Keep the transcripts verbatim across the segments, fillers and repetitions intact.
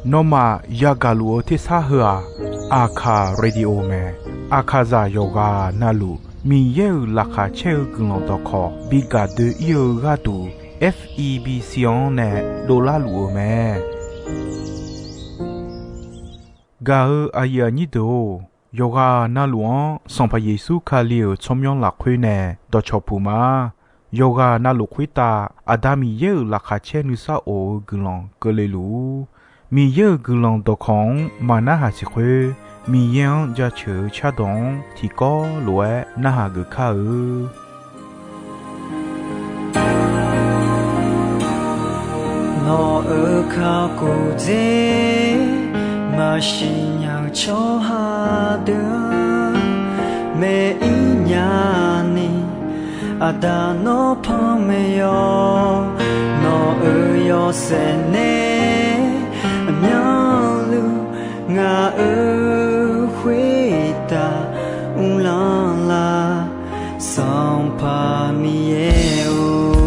Nawmaf yagaq luf-eu tersar heu-aq, Aqkaq Radio mae. Aqkaqzaq yawqghaq navluf Miqyaer-euq laqkhaq caer-eu guiqlanq dawqkawq bi gaq doe-ir-eu gharduq, F E B C-anr nae dovlar luf-eu mae. Gaq-eu aqyuif aqnyir deuq-or, yawqghaq navluf-anr Sanqpaq Yeqsur Kali-euq tsawrmyanr lafkhoer nae dawqcawq puq ma. Yawqghaq navluf khoertav Aqda Miqyaer-euq laqkhaq caer nuisar of-eu guiqlanq keuvle luf-ur. Miqyaer-euq guiqlanq dawqkawq-anr maqnarhaq siq khoer, Miqyaer-anr jaceuq-eu cardawq-anr tiqkawv lof-aer narhaq geuf kar-eu. Nawq-euq kakhof dzer maqsiq nya-eu tsawrhaq deuq-anr maeq-ir nya ni, Aqda nawr panmaeq yawq. Nawq-euq yawshaef nae aqmyanluf ngaq-euq khoertav uvlanr lar, Sanqpaq Miqyaer-or.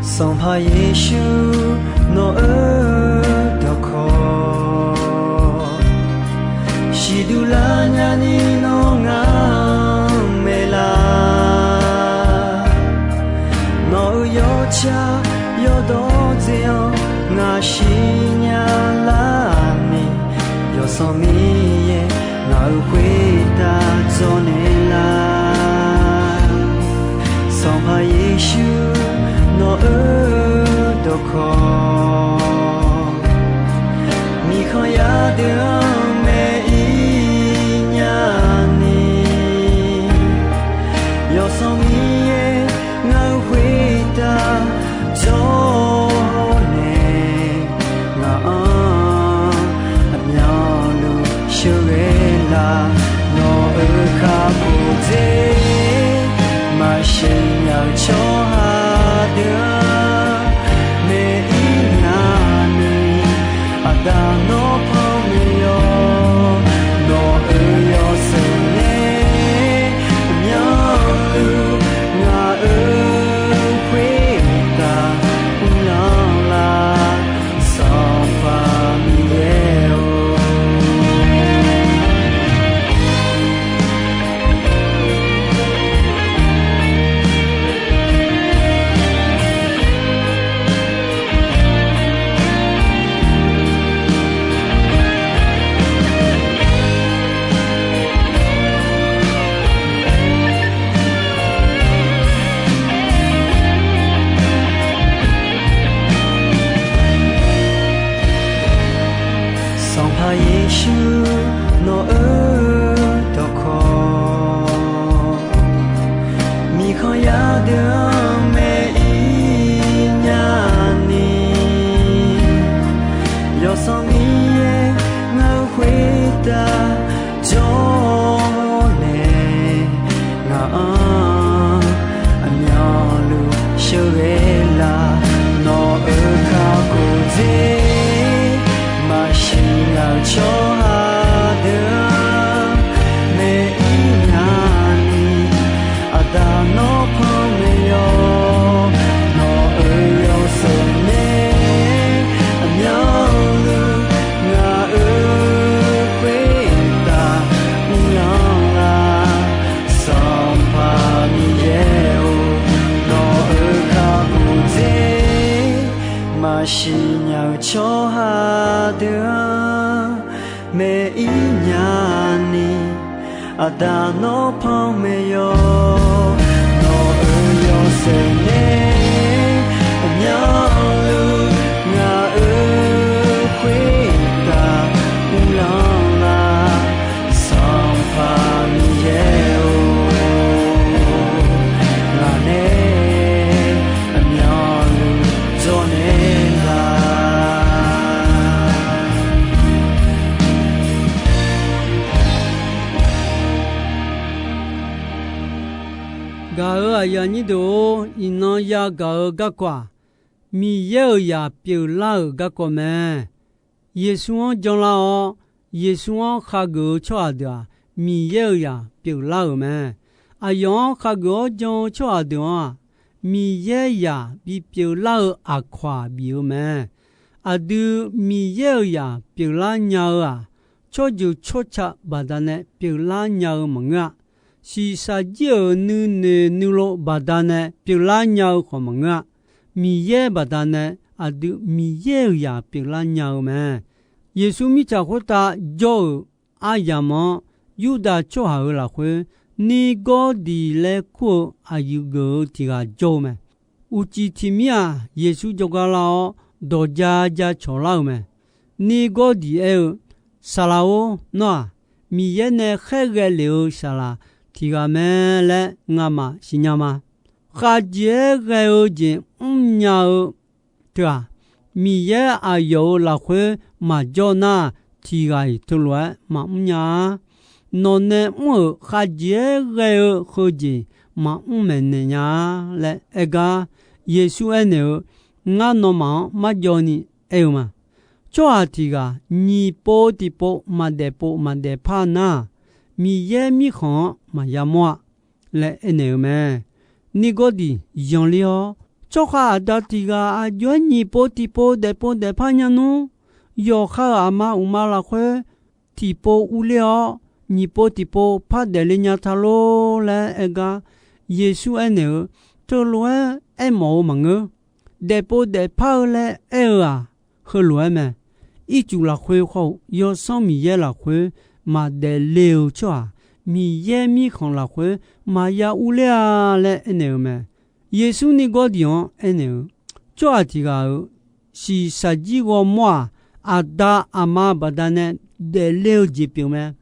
Sanqpaq Yeqsur, nawq-eu dawqkawq siqduq lar nyani nawr ngaq-anr maeq lar. Nawq-euq yawtsaq yawdawr dzer-anr ngaq siqnya lar ni, Yawsanr Miqyaer ngaq-euq khoertav dzawrnaeq lar. Sanqpaq Yeqsur, nawq-eu dawqkawq miqkhanq yar deuq-anr maeq-ir nya ni, Yawsanr Miqyaer ngaq-euq khoertav dzawrnaeq, ngaq-anr aqmyanluf sheuqghae lar. Nawq-euq kakhof dzer maqsiq nya-eu tsawrhaq deuq-anr maeq-ir nya ni, Aqda nawr panmaeq yawq. Nawq-euq yawshaef nae aqmyanluf ngaq-euq khoertav uvlanr lar, Sanqpaq Miqyaer-or. Sanqpaq Yeqsur, nawq-eu dawqkawq miqkhanq yar deuq-anr maeq-ir nya ni, Yawsanr Miqyaer ngaq-euq khoertav dzawrnaeq, ngaq-anr aqmyanluf sheuqghae lar. Nawq-euq kakhof dzer maqsiq nya-eu tsawrhaq deuq-anr maeq-ir nya ni, Aqda nawr panmaeq yawq. Nawq-euq yawshaef nae aqmyanluf ngaq-euq khoertav uvlanr lar, Sanqpaq Miqyaer-or. Nawq-euq kakhof dzer maqsiq nya-eu tsawrhaq deuq-anr maeq-ir nya ni, Aqda nawr panmaeq yawq. Nawq-euq yawshaef nae aqmyanluf ngaq-euq khoertav uvlanr lar, Sanqpaq Miqyaer-or. Ngaq nae aqmyanluf dzawrnaeq lar. Gaq-euq aqyuif aqnyir deuq-or, iqnan yagaq-eu garkawv-aq, Miqyaer-euq zaq pyeuflar-euq garkawv mae. Yeqsur-anr janlar-awr, Yeqsur-anr khageuf-eu tsawrhaq deuq-aq, Miqyaer-euq zaq pyeuflar-euq mae. Aqyawf-anr khageuf-awr jan-eu tsawrhaq deuq-anr-aq, Miqyaer zaq bipyeuf lar-eu aqkawq-aq bif-eu mae. Aqdui Miqyaer-euq zaq pyeuflar nya-eu-aq, tsawrjeuq tsawrca baqdanae pyeuflar nya-eu maqngeur-a. Shiqshaq jir-euq nuinoeq nuilov baqdanae pyeuflar nya-eu khawf maqngeur-a. Miqyaer baqdanae aqdui Miqyaer-euq zaq pyeuflar nya-eu mae. Yeqsur mirtsaq khoertav jawr-euq aryamq-anr, Yurdav tsawrhaq-euq lafkhoer Nirgawrdiq laer kur-eu aqyuif geuf-eu tiq ghaq jawr-eu mae. Uqcif tiq mir-aq, Yeqsur jawrgar lar-awr, dawq ja ja cawq lar-euq mae. Nirgawrdiq aer-eu, Saqlaq-or, nawr-aq, Miqyaer nae khaerghae lef-eu saqlaq tiq ghaq mae laer ngamaf siqnya ma. Khavjeq-aer ghae-eu jeq mrnya-eu teu-aq, Miqyaer aqyawf-euq lafkhoer maqjawr nar, tiq ghaq-iq teulof-aer maqmr nya-a. Nawq nae mr-euq khavjeq-aer ghae-eu heujeq maqmr maeqnaeq nya-a laer aer gar, Yeqsur aernaeq-eu, Ngar nawmaf-anr marjawv ni aer-eu ma. Tsawrhaq tiq ghaq nyiq pov tiqpov maqdaef pov maqdaef par nar, Miqyaer Mirkhanq-anr maqya mawr-a laer aernaeq-eu mae. Nirgawrdiq yanler-awr, Tsawrhaq aqda tiq ghaq aqjox-aer nyiq pov tiqpov daefpov daefpar nya nmr, yawqha-euq aqma uqma lafkhoer tiqpov urler-awr, nyiq pov tiqpov par daefle nya ta lor laer aer gar, Yeqsur aernaeq-eu, Teulof-aer aermawf-eu maqngeur. Daefpov daefpar-eu laer aer-eu-aq, heulof-aer mae. Ircuf lafkhoer khawr-eu Yawsanr Miqyaer lafkhoer maqdaefle-eu tsawrhaq, Miqyaer Mirkhanq lafkhoer maqya urler-a laer aernaeq-eu mae. Yeqsur Nirgawrdiq-anr aernaeq-eu, Tsawrhaq tiq ghaq-euq shiqshaq jir ghawrmawr-aq, aqda aqma baqdanae daefle-eu jeq pyeuf mae.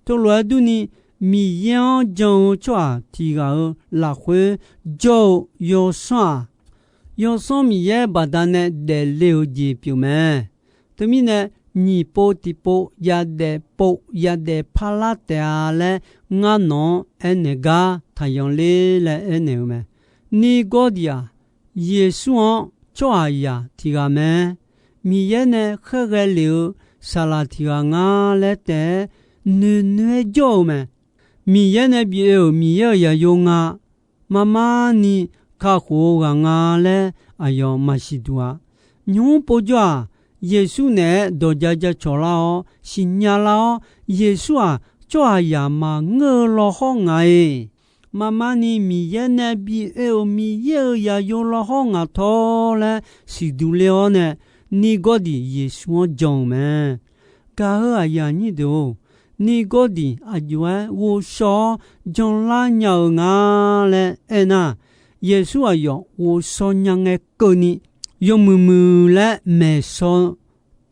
Teulof-aer durni, Miqyaer-anr jan-eu tsawrhaq tiq ghaq-euq lafkhoer jawr-eu Yawsanr-aq, Yawsanr Miqyaer baqdanae daefle-eu jeq pyeuf mae. Teumirnae, nyiq pov tiqpov yadaef pov yadaef parlar taef-a laer ngar nawq-anr aernaeq gar taqyanq ler laer aernaeq-eu mae. Nirgawrdiq-aq, Yeqsur-anr tsawrhaqzaq tiq ghaq mae. Miqyaer nae khaerghae lef-eu saqlaq tiq ghaq nga laer taef-aer noeqnoeq-aer jawr-eu mae. Miqyaer nae bif oe-euq Miqyaer-euq zaqyo nga, marmarni kakhof-eu ghaq nga laer aqyawf maqsiq duq-a. Nymq-mr povjawr-aq, Yeqsur naeq-aer dawq ja ja cawq lar-awr siqnya lar-awr, Yeqsur-aq, tsawrhaqzaq maqngeur-eu lawhawr ngaq-iq, marmarni Miqyaer nae bif oe-euq Miqyaer-euq zaqyo lawhawr ngaq tawr laer siqduq ler-awr nae, Nirgawrdiq Yeqsur-anr jan-euq mae. Gaq-euq aqyuif aqnyir deuq-or, Nirgawrdiq aqjox-aer ghovshaw-awr janlar nya-eu nga laer aernar, Yeqsur aqyawf ghovshaw nya ngae keuvni, yawmuiq muiq laer maeqshaw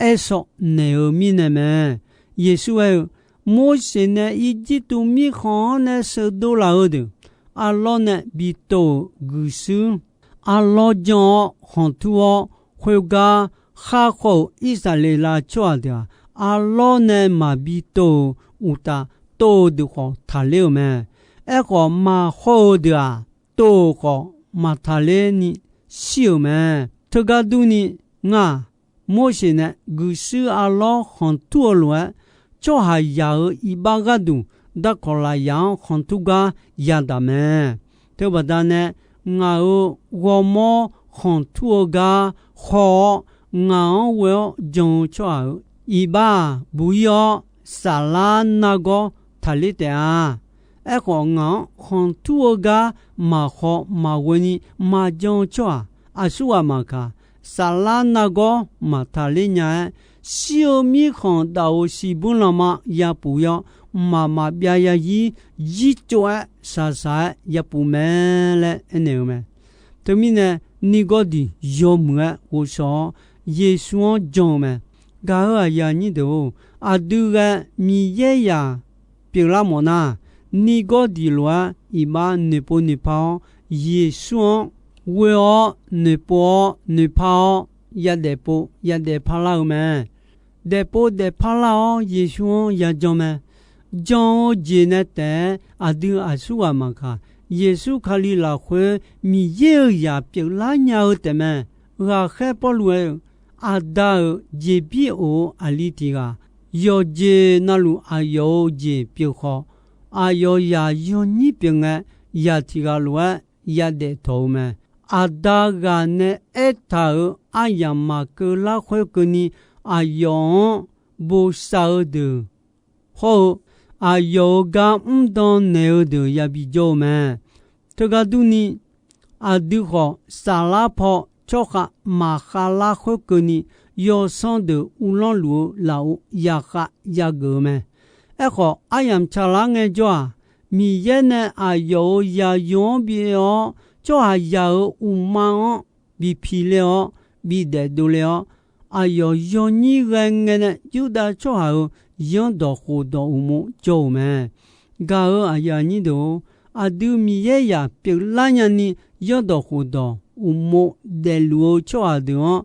aer shaw naeq-eu mirnae mae. Yeqsur aer-eu, Morseq nae Irjirtuv mirkhanq-anr nae sheuqdov laf-eu deuq, arlawr nae bi tov-euq guiqshuir, arlawr jan-awr khanqtur-awr, khoergar khar khawf-euq Irsaqleqlav tsawrhaq deuq-aq, arlawr nae maqbi tov-euq uqtaf, tov-eu deuq khawf taqler-euq mae. Aerkhawf, maqhaw-eu deuq-aq, tov-euq khawf maqtaqler ni shir-euq mae. Teugar durni, ngar-aq, Morseq nae guiqshuir arlawr khanqtur-eu lof-aer, tsawrhaqzaq-euq iqbax gharduq darkawq lafyaq-anr khanqtur gar yadaq mae. Teubaqda nae, ngaq-euq ghawrmawr khanqtur-eu gar haw-awr, ngaq-anr ghoe-awr jan-eu tsawrhaq-euq iqbax-aq, buq-ir-awr saflar nargawr taqler taef-a. Aerkhawf, ngaq-anr khanqtur-eu gar maqhaw maqghoeni maqjan-eu tsawrhaq, aqsurghaq maqkaq, saflar nargawr maqtaqler nya-aer, shir-eu mirkhanq daf-euq siqbur lanma yapuf-ir-awr, mqmaq maqbyav yazir zircov-aer shaqshaq-aer yapuf mae laer aernaeq-eu mae. Teumirnae, Nirgawrdiq yawmuiq-aer ghovshaw-awr, Yeqsur-anr jan-eu mae. Gaq-euq aqyuif aqnyir deuq-or, aqdui ghae Miqyaer zaq pyeuflar mawf nar, Nirgawrdiq lof-aer iqbax noeqpov noeqpar-awr, Yeqsur-anr ghoe-awr noeqpov-awr noeqpar-awr, yadaef pov yadaef parlar-eu mae. Daefpov daefpar lar-awr Yeqsur-anr yajan mae. Jan-eu jeq nae taef-aer aqdui aqsurghaq maqkaq, Yeqsur Kali lafkhoer Miqyaer-euq zaq pyeuflar nya-eu taefmae. Ghaqkhaer Pawrluv aer-eu, Aqda-euq jeqbir of-eu aqli tiq ghaq, yawqjeq navluf aqyawf-euq jeq pyeuf khawf, aqyawf zaq yawnyir pyeuf ngae, zaq tiq ghaq lof-aer yadaef tawq-eu mae. aqda ghaq nae aertaq-euq aryamq maqkeuv larkhoer keuvni, aqyawf-anr bosav-eu deuq hawr-eu, aqyawf-euq gar mrdan naeq-eu deuq yabi jawr-eu mae. Teugar durni, aqdui khawf saflar paw tsawrkhav maqkhav larkhoer keuvni, yawsanr deuq uvlanr luf-eu lafov yaqkhav yageuf-eu mae. Aerkhawf, aryamq tsaqlar ngaejawr-aq, Miqyaer nae aqyawf-euq zaqyo-anr bioe-awr, tsawrhaqzaq-euq uqma-anr bi piler-awr, bi daefdov le-awr, aqyawf yawnyir ghae ngae nae Yurdav tsawrhaq-euq zanrdawq khofdawq uqmov jawr-euq mae. Gaq-euq aqyuif aqnyir deuq-or, aqdui Miqyaer zaq pyeuflar nyani, zanrdawq khofdawq uqmov daefluf-eu tsawrhaq deuq-anr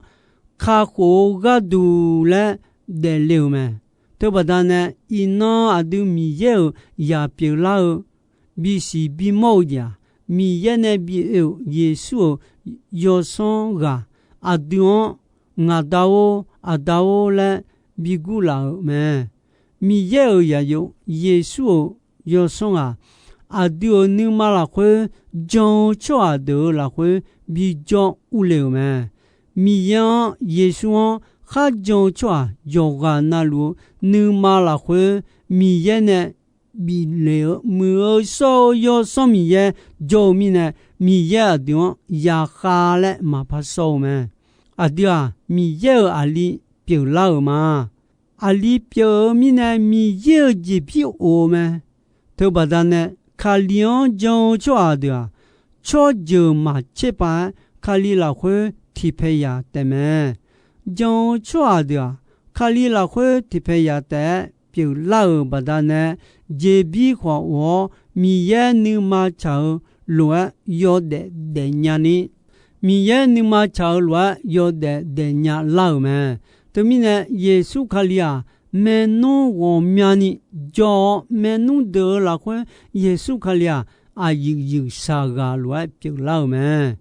kakhof-eu gharduq laer daefle-euq mae. Teubaqda nae, iqnan aqdui Miqyaer-euq zaq pyeuflar-eu, bisiq bimawr-eu jeq-aq, Miqyaer nae bi oe-euq Yeqsur-euq yawsanr ghaq aqdui-anr ngaqda-or, aqda-or laer bi gurlaf-euq mae. Miqyaer-euq zaqyo Yeqsur-euq yawsanr ghaq aqdui-euq nuima lafkhoer jan-eu tsawrhaq deuq-euq lafkhoer bijawr urle-euq mae. Miqyaer-anr, Yeqsur-anr kharjan-eu tsawrhaq yawqghaq navluf-eu nuima lafkhoer Miqyaer nae bif le-eu muiq-eu shawr-eu Yawsanr Miqyaer jawr-eu mirnae, Miqyaer aqdui-anr yaqkhav laer maqpar shawr-eu mae. Aqdui-aq, Miqyaer-euq aqli pyeuflar-euq ma. Aqli pyeuf-eu mirnae Miqyaer-euq jeqbir of-eu mae. Teubaqda nae, Kali-anr jan-eu tsawrhaq deuq-aq, tsawrjeuq maqtser pav-aer Kali lafkhoer tiqpaeq yaq taef mae. Jan-eu tsawrhaq deuq-aq, Kali lafkhoer tiqpaeq yaq taef-aer pyeuflar-euq baqdanae, jeqbir khawf of-awr, Miqyaer nuima tsaq-eu lof-aer yawdaef daef nyani, Miqyaer nuima tsaq-eu lof-aer yawdaef daef nya lar-euq mae. Teumirnae, Yeqsur Kali-aq, maernmr ghawqmyani jawr-awr, maernmr deuq-euq lafkhoer Yeqsur Kali-aq, aqyuif yuif shaq ghaq lof-aer pyeuflar-euq mae.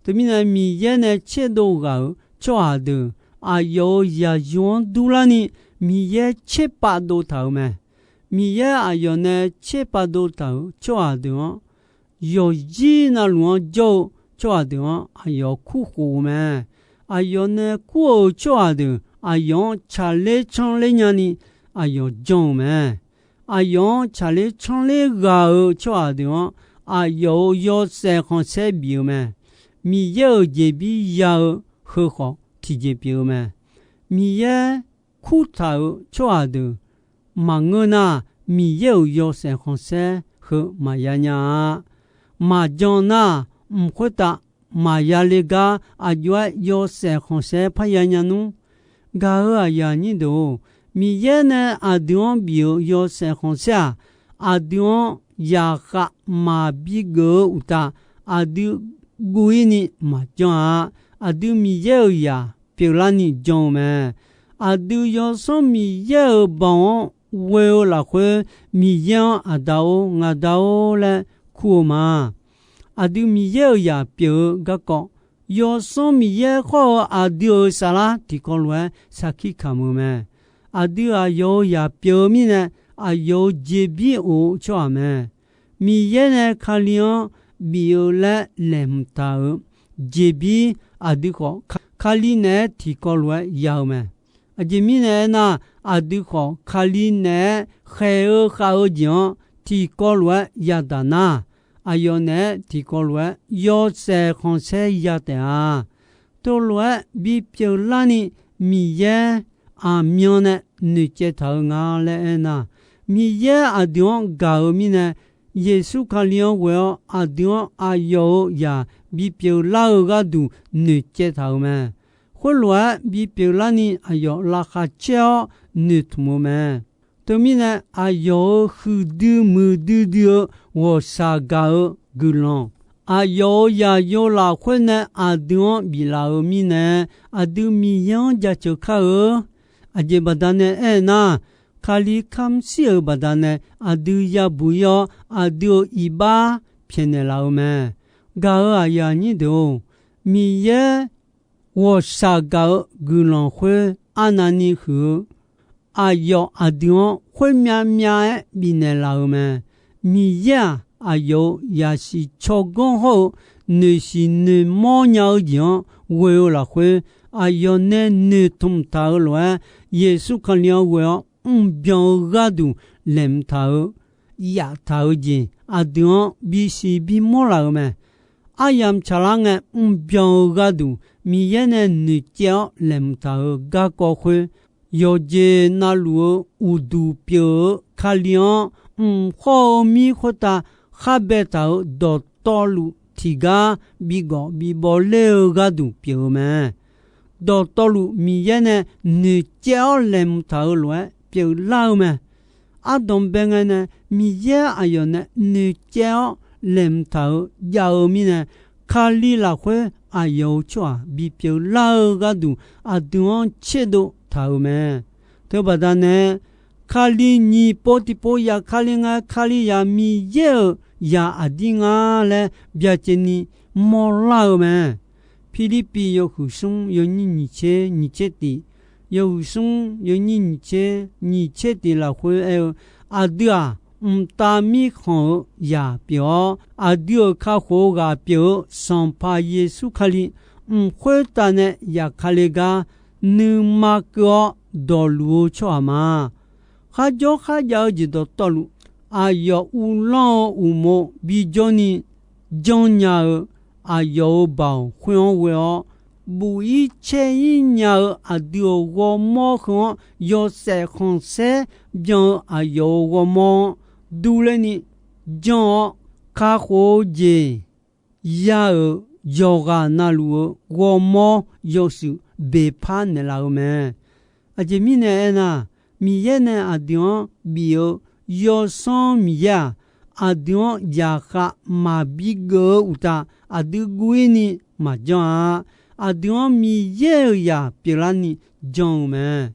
Teumirnae, Miqyaer nae tserdov ghaq-euq tsawrhaq deuq, aqyawf-euq zaqyo-anr durlarni Miqyaer tserpav dov taq-euq mae. Miqyaer aqyawf nae tserpav dov taq-euq tsawrhaq deuq-anr, yawqzir navluf-anr jawr-eu tsawrhaq deuq-anr aqyawf kurkhof-eu mae. Aqyawf nae kur-euq tsawrhaq deuq aqyawf-anr tsaqler tsanrler nyani aqyawf janr-eu mae. Aqyawf-anr tsaqler tsanrler ghaq-euq tsawrhaq deuq-anr aqyawf-euq yawshaef khanqsaer bif-eu mae. Miqyaer-euq jeqbir ya-eu heu khawf tiqjeq pyeuf-eu mae. Miqyaer kurtaq-euq tsawrhaq deuq maqngeur nar, Miqyaer-euq yawshaef khanqsaer heu maqya nya-a. Maqjan nar, mq khoertav maqya le gar aqjox-aer yawshaef khanqsaer parya nya nmr. Gaq-euq aqyuif aqnyir deuq-or, Miqyaer nae aqdui-anr bif-euq yawshaef khanqsaer-aq, aqdui-anr zaqkhav maqbi geuf-eu uqtaf, aqdui guv-ir ni maqjan-a. Aqdui Miqyaer-euq zaq pyeuflarni jan-eu mae. Aqdui Yawsanr Miqyaer-euq baoq-anr ghoe-eu lafkhoer, Miqyaer-anr Aqda-or, Ngaqda-or laer kur-eu ma. Aqdui Miqyaer-euq zaq pyeuf-eu garkawv, Yawsanr Miqyaer khawr-eu aqdui-euq saflar tiqkawv lof-aer sarkir kamq-eu mae. Aqdui aqyawf-euq zaq pyeuf-eu mirnae, aqyawf-euq jeqbir of-eu tsawrhaq mae. Miqyaer nae Kali-anr bif-eu laer laeqhmq taq-euq jeqbir aqdui khawf, Kali naeq-aer tiqkawv lof-aer ya-eu mae. Aqjeq mirnae aernar, aqdui khawf Kali naeq-aer khaeq-eu khav-eu jeq-anr tiqkawv lof-aer yadaq nar, aqyawf naeq-aer tiqkawv lof-aer yawshaef khanqsaer ya taef-a. Teulof-aer bipyeuf larni Miqyaer aqmyan nae noeqcaev taq-eu nga laer aernar, Miqyaer aqdui-anr gaq-eu mirnae, Yeqsur Kali-anr ghoe-awr aqdui-anr aqyawf-euq zaq bipyeuf lar-eu gharduq noeqcaev taq-euq mae. Khoerlof-aer bipyeuf larni aqyawf laqkhaq caer-awr noeqtmq-eu mae. Teumirnae, aqyawf-euq huiqdui muiqdui dui-eu ghawqshaq gaq-eu guiqlanq, aqyawf-euq zaqyo lafkhoer nae aqdui-anr biflaf-euq mirnae, aqdui Miqyaer-anr jaceuq kar-eu. Aqjeq baqdanae aernar, Kali kamr shir-euq baqdanae aqdui yabuq-ir-awr, aqdui-euq iqbax pyaeqnaeq laf-eu mae. Gaq-euq aqyuif aqnyir deuq-or, Miqyaer ghawqshaq gaq-eu guiqlanq khoer arnavni huiq-eu, aqyawf aqdui-anr khoermyav myav-aer bifnaeq laf-euq mae. Miqyaer-aq, aqyawf-euq zaqsiq tsawrganr hawr-eu noeqsiq noeqmawr nya-eu jeq-anr ghoe-eu lafkhoer, aqyawf nae noeqtmq taq-euq lof-aer, Yeqsur Kali-anr ghoe-awr mrbyan-eu gharduq laeqhmq taq-eu, yaftaq-eu jeq aqdui-anr bisiq bimawr laf-euq mae. Aryamq tsaqlar ngae mrbyan-eu gharduq Miqyaer nae noeqcaev-awr laeqhmq taq-euq garkawv khoer, yawqjeq navluf-eu uqduq pyeuf-eu Kali-anr mq khawr-eu mir khoertav khar baetaq-euq dawqtawvluf tiqgar bigawf bibawler-eu gharduq pyeuf-eu mae. Dawqtawvluf Miqyaer nae noeqcaev-awr laeqhmq taq-euq lof-aer pyeuflar-eu mae. Ardanq bae ngae nae Miqyaer aqyawf nae noeqcaev-awr laeqhmq taq-euq jav-eu mirnae, Kali lafkhoer aqyawf-euq tsawrhaq bipyeuf lar-eu gharduq aqdui-anr tserdov taq-euq mae. Teubaqda nae, Kali nyiq pov tiqpov zafkale ngae, Kalizaq Miqyaer-euq zaq aqdir nga laer byacaevni mawrlar-eu mae. Pirlirpiv yawhuiq smr yawnyir nyiq tser nyiq tser tiq, yawhuiq smr yawnyir nyiq tser nyiq tser tiq lafkhoer aer-eu, aqdui-aq, mqtav mirkhanq-eu zaq pyeuf-awr, aqdui-euq kakhof-eu ghaq pyeuf-eu Sanqpaq Yeqsur Kali mq khoertav nae zafkale gar nuima keuv-awr dawqluf-eu tsawrhaq ma. Kharjawr kharjav-eu jeq dawqtawvluf, aqyawf uvlanr-eu uqmov bijawrni janrnya-eu aqyawf-euq baoq khoer-anr ghoe-awr, buf-ir caer-ir nya-eu aqdui-euq ghawrmawr heu-anr yawshaef khanqsaer byan-eu aqyawf-euq ghawrmawr-anr durler ni janr-awr, kakhof-eu jeq ya-euq yawqghaq navluf-eu ghawrmawr yawshuif beqpar naeqlaf-eu mae. Aqjeq mirnae aernar, Miqyaer nae aqdui-anr bif-eu Yawsanr Miqyaer-aq, aqdui-anr zaqkhav maqbi geuf-eu uqtaf, aqdui guv-ir ni maqjanr-a. Aqdui-anr Miqyaer-euq zaq pyeuflarni jan-eu mae.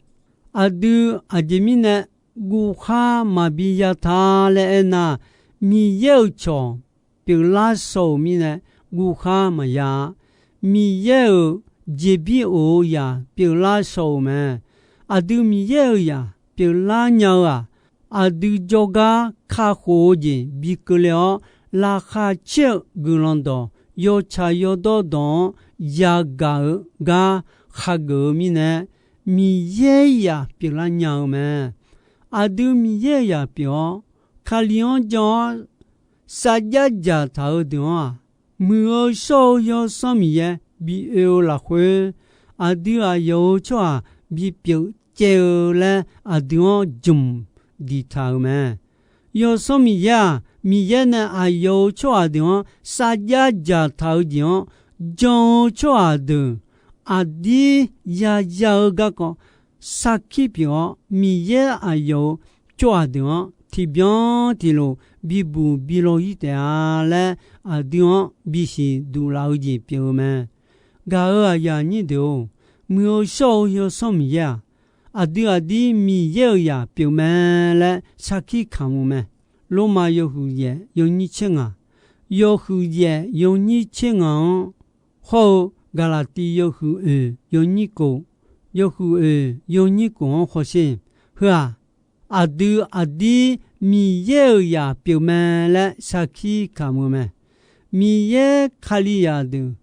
Aqdui aqjeq mirnae guvkhar maqbi ya ta laer aernar, Miqyaer-euq cawq pyeuflar shaw-euq mirnae guvkhar maqya-a. Miqyaer-euq jeqbir of-eu zaq pyeuflar shaw-euq mae. Aqdui Miqyaer-euq zaq pyeuflar nya-eu-aq, aqdui jawrgar kakhof-eu jeq bi keuvle-awr, laqkhaq caer-eu guiqlanq dawq, yawtsaq yawdawr dawq-anr yagaq-eu gar khageuf-eu mirnae, Miqyaer zaq pyeuflar nya-eu mae. Aqdui Miqyaer zaq pyeuf-awr, Kali-anr jan-awr sarjax dzaqtaq-eu deuq-anr-aq, Muiq-eu shawr-eu Yawsanr Miqyaer bi oe-eu lafkhoer, aqdui aqyawf-euq tsawrhaq bipyeuf caev-eu laer aqdui-anr jmq diqtaq-euq mae. Yawsanr Miqyaer-aq, Miqyaer nae aqyawf-euq tsawrhaq deuq-anr sarjax dzaqtaq-eu jeq-anr jan-eu tsawrhaq deuq aqdir yaya-eu garkawv sarkir pyeuf-awr, Miqyaer aqyawf-euq tsawrhaq deuq-anr tiqbyan tiqlof bibuq bi law-ir taef-a laer, aqdui-anr bisiq duq laf-eu jeq pyeuf-eu mae. Gaq-euq aqyuif aqnyir deuq-or, muiq-eu shawr-eu Yawsanr Miqyaer-aq, aqdui aqdir Miqyaer-euq zaq pyeufmae laer sarkir kamq-eu mae. Lormav yawhuiq yaef yawnyir tser ngaq, yawhuiq yaef yawnyir tser ngaq-anr hawr-eu, Gaqlaqtiv yawhuiq oeq yawnyir kof, yawhuiq oeq yawnyir kof-anr hawsher. Heu-aq, aqdui aqdir Miqyaer-euq zaq pyeufmae laer sarkir kamq-eu mae. Miqyaer Kalizaq deuq,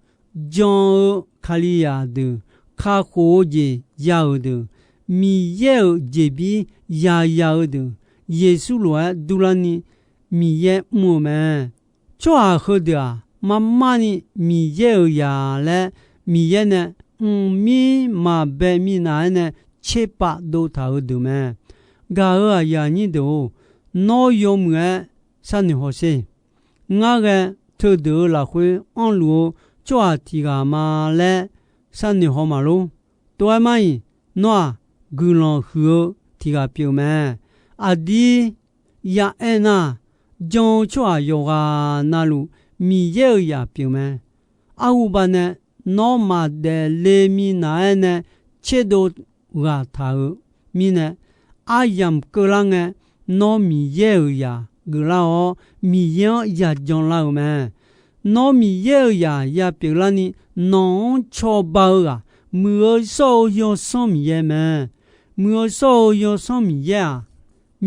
jan-eu Kalizaq deuq, kakhof-eu jeq ya-euq deuq, Miqyaer-euq jeqbir yaya-eu deuq, Yeqsur lof-aer durlarni Miqyaer mr-eu mae. Tsawrhaq heudeuq-aq, marmarni Miqyaer-euq zaq laer Miqyaer nae mqmir maqbae minav-aer nae tserpav dovtaq-euq deuq mae. Gaq-euq aqyuif aqnyir deuq-or, nawr yawmuiq-aer sharnoeq hawsher. Ngar ghae teudeuq-eu lafkhoer anrluf-eu tsawrhaq tiq ghaq ma laer sharnoeq haw maqlor. Tov-aer mar-iq, nawr-aq, guiqlanq huiq-eu tiq ghaq pyeuf mae. Aqdir ya aer nar, jan-eu tsawrhaq yawqghaq navluf Miqyaer-euq zaq pyeuf mae. Arhuba nae nawr maqdaef le minav-aer nae tserdov ghaq taq-euq mirnae, aryamq keuvlar ngae, nawr Miqyaer-euq zaq geuflar-awr, Miqyaer-anr yajan lar-euq mae. Nawr Miqyaer-euq zaq ya pyeuflarni, nawq-anr cawba-eu ghaq, muiq-eu shawr-eu Yawsanr Miqyaer mae. Muiq-eu shawr-eu Yawsanr Miqyaer-aq,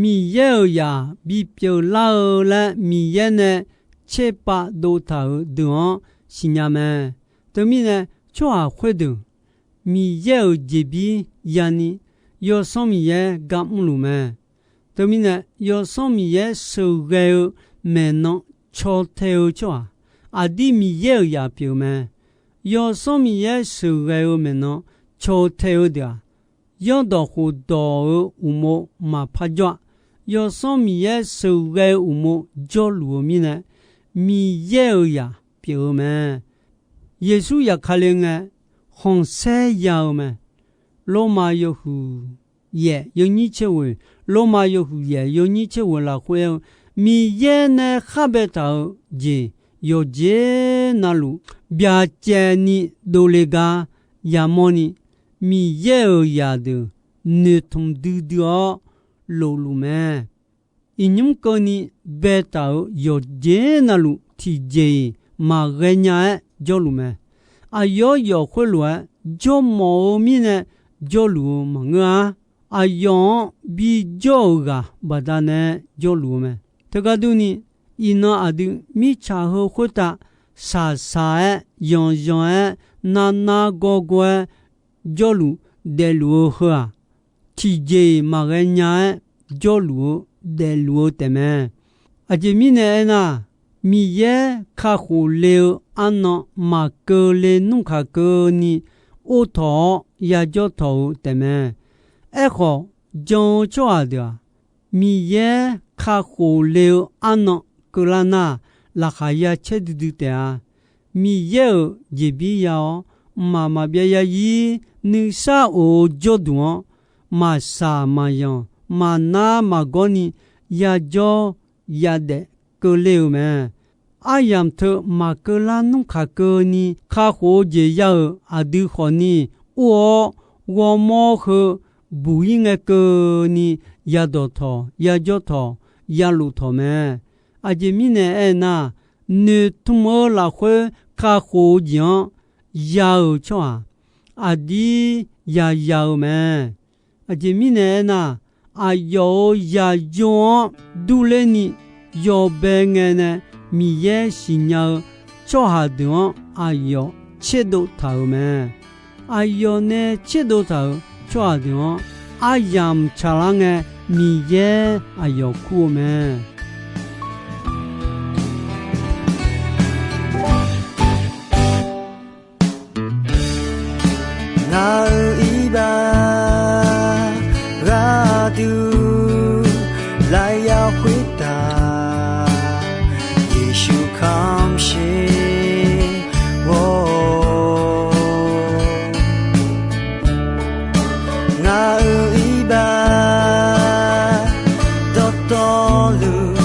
Miqyaer-euq zaq bipyeuf lar-eu laer Miqyaer nae tserpav dovtaq-euq deuq-anr siqnya mae. Teumirnae, tsawrhaq khoerdeuq Miqyaer-euq jeqbir yani Yawsanr Miqyaer gar mrluf mae. Teumirnae, Yawsanr Miqyaer sheuqghae-eu maeqnan caw tae-eu tsawrhaq, aqdir Miqyaer-euq zaq pyeuf-eu mae. Yawsanr Miqyaer sheuqghae-eu maeqnan caw tae-eu deuq-aq, zanrdawq khofdawq-euq uqmov maqpar jawr-a. Yawsanr Miqyaer sheuqghae-eu uqmov jawrluf-eu mirnae, Miqyaer-euq zaq pyeuf-eu mae. Yeqsur zafkale ngae, khanqsaer ya-eu mae. Lormav yawhuiq yaef yawnyir tser ghoeq, Lormav yawhuiq yaef yawnyir tser ghoeq lafkhoer-eu, Miqyaer nae khar baetaq-euq jeq yawqjeq navluf byacaevni dovle gar yamawrni, Miqyaer-euq zaqdeuq noeqtmq duidui-awr lofluf mae. Iqnymr keuvni baetaq-euq yawqjeq navluf tiqjeq-iq maqghae nya-aer jawrluf mae. Aqyawf yawf khoerlof-aer jawrmawf-eu mirnae jawrluf-eu maqngeur-a. Aqyawf-anr bijawr-euq ghaq baqdanae jawrluf-eu mae. Teugar durni, iqnan aqdui mirtsaq heu khoertav shaqshaq-aer, yanqyanq-aer, navnav gawgawr-aer jawrluf daefluf-eu heu-aq, tiqjeq-iq maqghae nya-aer jawrluf-eu daefluf-eu taefmae. Aqjeq mirnae aernar, Miqyaer kakhof le-eu arnan maqkeuvle nmr kaq keuvni ortawq-awr yajawr tawq-eu taefmae. Aerkhawf, jan-eu tsawrhaq deuq-aq, Miqyaer kakhof le-eu arnan keuvlar nar, laqkhaq ya caer duidui taef-a. Miqyaer-euq jeqbir ya-awr, mqmaq maqbyav yazir nuisar of-eu jawrduq-anr, maqshaq maqyanq, maqnar maqgawrni yajawr yadaef keuvler-eu mae. Aryamq teu maqkeuvlar nmr kaq keuvni kakhof-eu jeq ya-euq aqdui khawfni or-awr, ghawrmawr heu buq-ir ngae keuvni yadawq tawq, yajawr tawq, yaluf tawq mae. Aqjeq mirnae aernar, noeqtmq-eu lafkhoer kakhof-eu jeq-anr ya-euq tsawrhaq aqdir yaya-eu mae. Aqjeq mirnae aernar, aqyawf-euq zaqyo-anr durler ni yawbae ngae nae Miqyaer siqnya-eu tsawrhaq deuq-anr aqyawf tserdov taq-euq mae. Aqyawf nae tserdov taq-euq tsawrhaq deuq-anr aryamq tsaqlar ngae, Miqyaer aqyawf kur-eu mae. Ngaq-euq iqbax gharduq lafyaq khoertav, Yeqsur kamqsher ghawr-awq. Ngaq-euq iqbax dawqtawvluf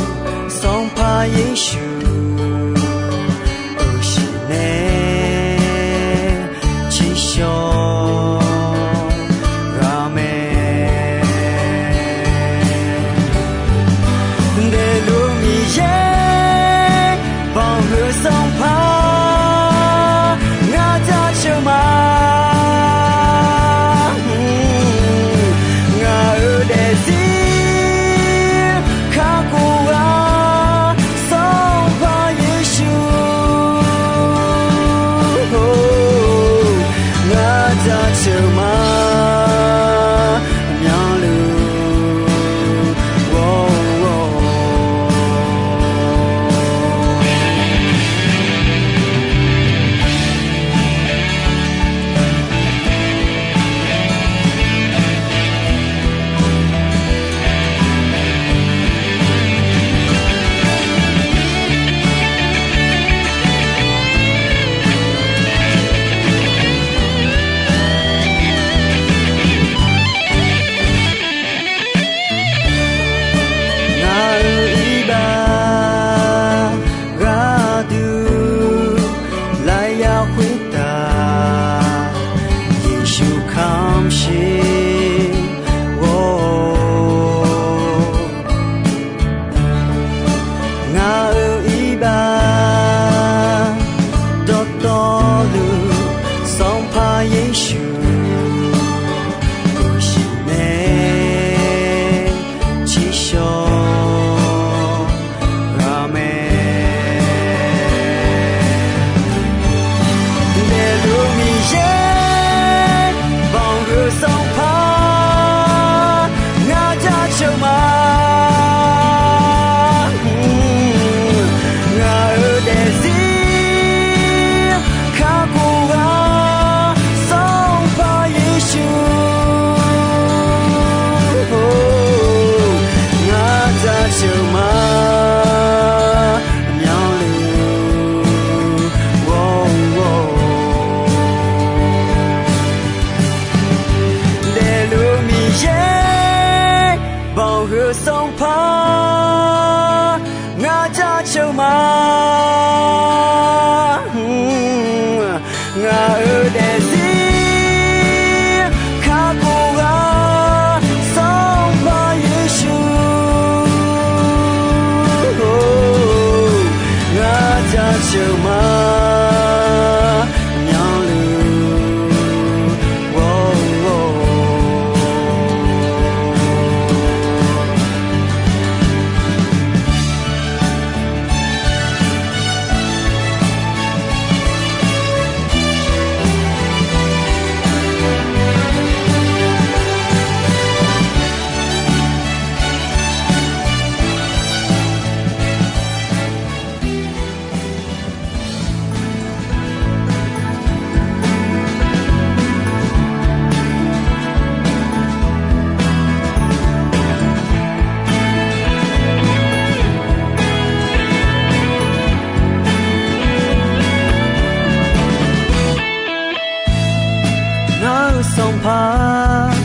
Sanqpaq,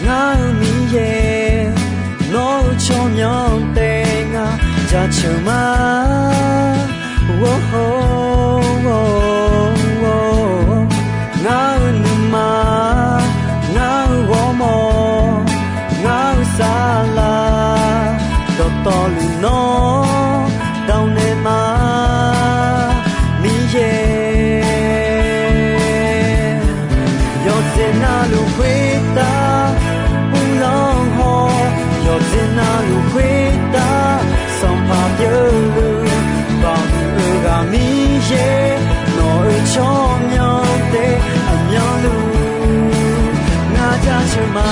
ngar-euq Miqyaer, nawr-eu tsawrmyanr taef ngar jaceuq ma. Ngar-euq nuima, ngar-euq ghawrmawr, ngar-euq saflar, dawqtawvluf nawr dav naeq ma, Miqyaer. Yawqjeq navluf khoertav uvlanr haw, yawqjeq navluf khoertav sanqpaq pyeufluf, baqhuiq-eu ghaq Miqyaer, nawq-euq tsawrmyanr taef aqmyanluf ngar jaceuq ma.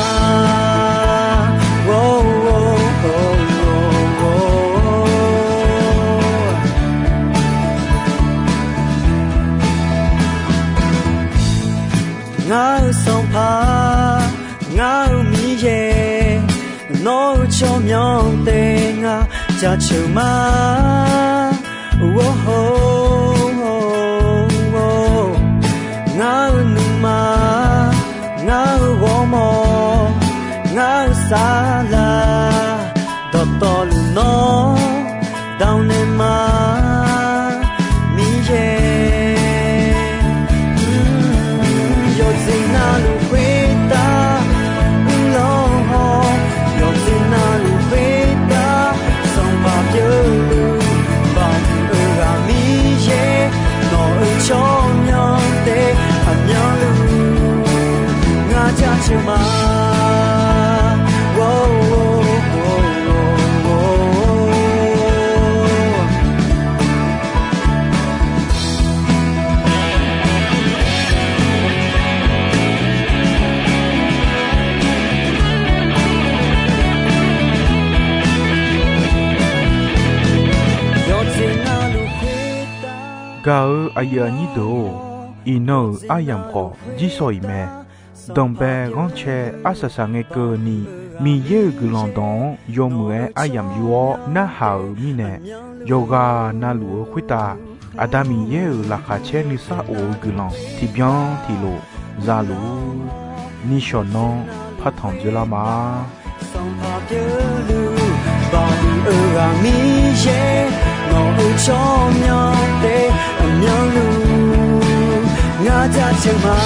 Ngar-euq Sanqpaq, ngar-euq Miqyaer, nawr-euq tsawrmyanr taef ngar jaceuq ma. Ngar-euq nuima, ngar-euq ghawrmawr, ngar-euq saflar, dawqtawvluf nawr dav naeq ma, Miqyaer. Yawqjeq navluf khoertav uvlanr haw, yawqjeq navluf khoertav sanqpaq pyeufluf, baqhuiq-eu ghaq Miqyaer, nawq-euq tsawrmyanr taef aqmyanluf ngar jaceuq ma. Gaq-eu aqyuif aqnyir deuq-or, iqnan-euq aryamq khawf jirsawq iq mae. Danqbae ghanrcae arsaq saq ngae keuvni, Miqyaer-euq guiqlanq dawq-anr yawmuiq-aer aryamq yur-awr narhaq-euq mirnae, yawqghaq navluf-eu khoertav Aqda Miqyaer-euq laqkhaq caer nuisar of-eu guiqlanq tiqbyan tiqlof za luf-ur. Nishawq nanr partanq dzoerlar ma. Sanqpaq pyeufluf, baqhuiq-eu ghaq Miqyaer, nawq-euq tsawrmyanr taef aqmyanluf ngar jaceuq ma.